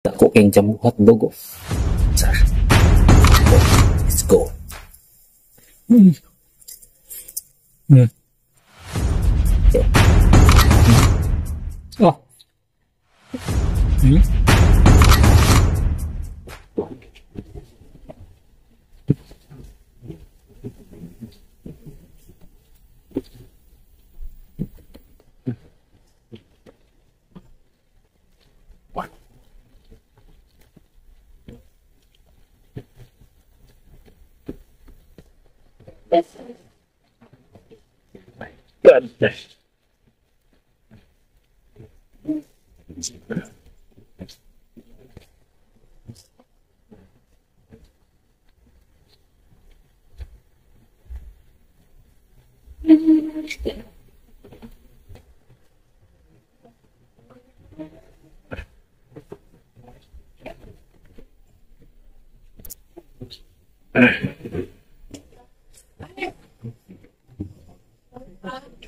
The cooking jumbo hotdog. Oh. Sir. Let's go. So. Oh. My goodness.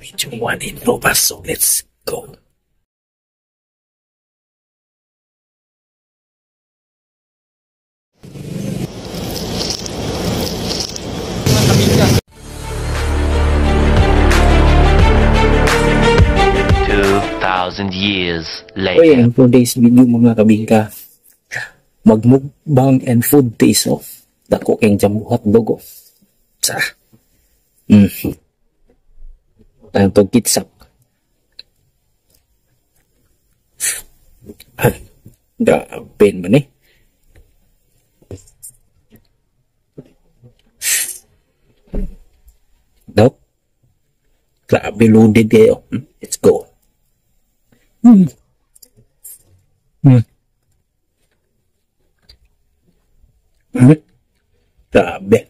3, 2, 1 in Nova, so let's go. 2,000 years Oy, later. ang today's video, mga kabingka, magmukbang and food taste of the cooking jumbo hotdog. Oh. Sa. Ang to kitsak. Grabe man eh. Nope. Grabe loaded kayo. Let's go. Grabe.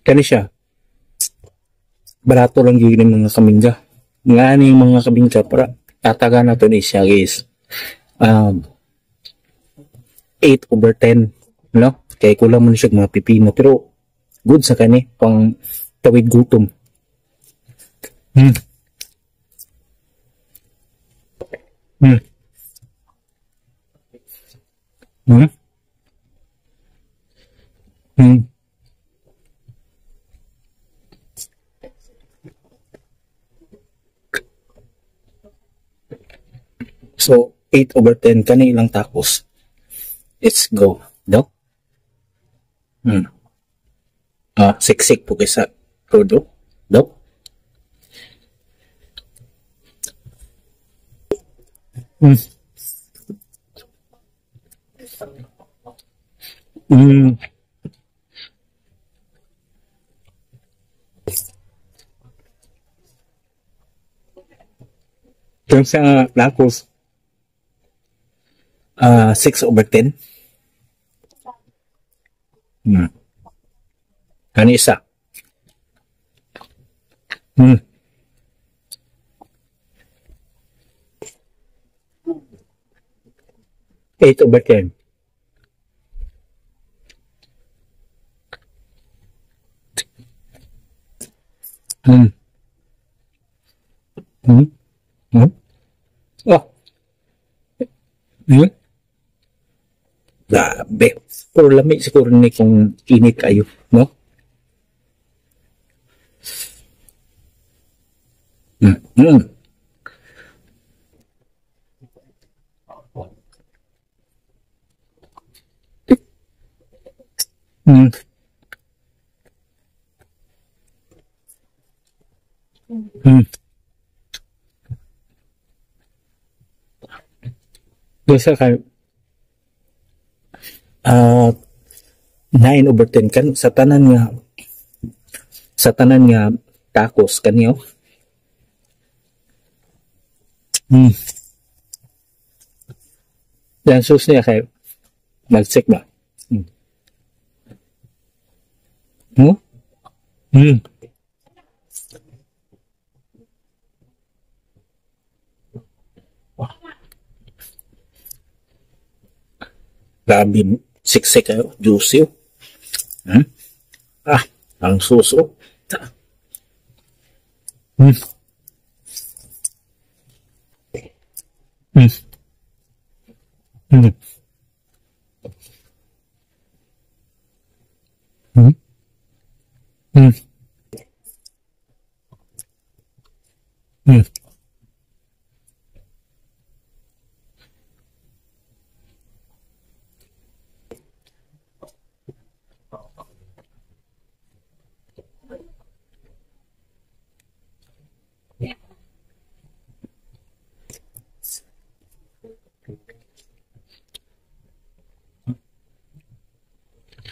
Kani siya. Barato lang gyud ni, mga kamingga. Nga ni, mga kabingga, para tataga na to ni siya is 8 over 10, no? Kay kulang man siya mga pipino, pero good sa kani pang tawid gutom. So, 8 over 10 kani ilang tacos. Let's go. No? Ah, siksik po kaysa todo. No? Yung sa tacos, 6 over 10. Kani isa. 8 over 10. Oh. Grabe. Pero lami siguro ni kung init kayo, no? Basta kay 9 over 10 kan sa tanan nga tacos kanyo. Yan sauce niya kay mag-check ba? Grabe, siksik kayo, juicy. Oh. Ah, ang suso.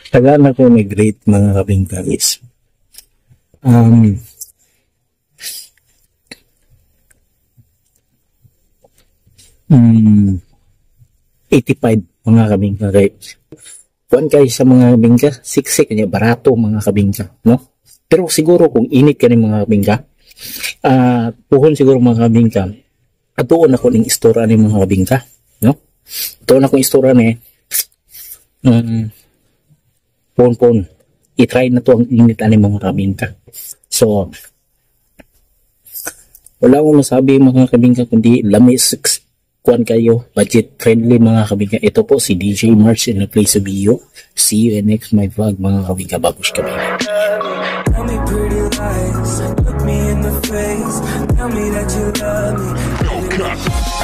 Taga na ko nag-rate, mga kabingka, is 85, mga kabingka, kay kuan kay sa mga kabingka, siksik niya, barato, mga kabingka, no? Pero siguro kung init ka ni, mga kabingka, puhon siguro, mga kabingka, atuon ako ning istorya ni, mga kabingka, no? Atuon akong istorya ni pon pon i-try na to ang init ani, mga kabingka. So wala akong masabi, mga kabingka, kundi lamis, kuan kayo, budget friendly, mga kabingka. Ito po si DJ March in the place of you. See you in next my vlog, mga kabingka. Babush kami. Tell me pretty lies, look me in the face, tell me that you love me.